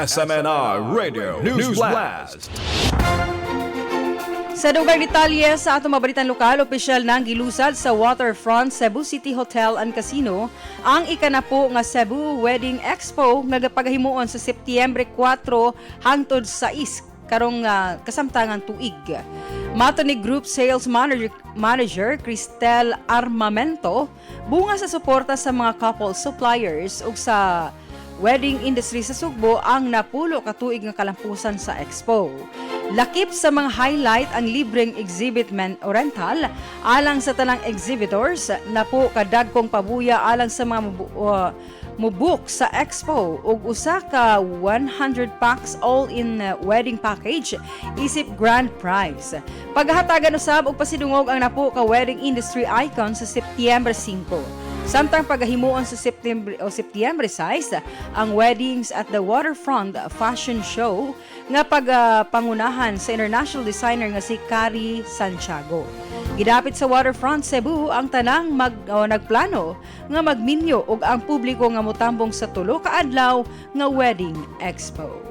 SMNI Radio News Blast. Sa dugang detalye sa atong mabalitan lokal, opisyal nang gilusad sa Waterfront Cebu City Hotel and Casino ang ikanapo nga Cebu Wedding Expo nga gapagahimuon sa Setyembre 4 hangtod 6 karong kasamtangan tuig. Matod ni Group Sales Manager Cristel Armamento, bunga sa suporta sa mga couple suppliers ug sa wedding industry sa Sugbo ang 10 ka tuig nga kalampusan sa expo. Lakip sa mga highlight ang libreng exhibit man o rental alang sa tanang exhibitors, 10 kadagkong pabuya alang sa mga mubook sa expo ug usa ka 100 packs all-in wedding package isip grand prize. Paghahatagan usab og pasidungog ang 10 ka wedding industry icon sa Setyembre 5. Samtang pagahimuon sa September o Setyembre 6 ang Weddings at the Waterfront Fashion Show nga pagpangunahan sa international designer nga si Cary Santiago. Gidapit sa Waterfront Cebu ang tanang mag o, nagplano nga magminyo ug ang publiko nga motambong sa 3 ka adlaw nga wedding expo.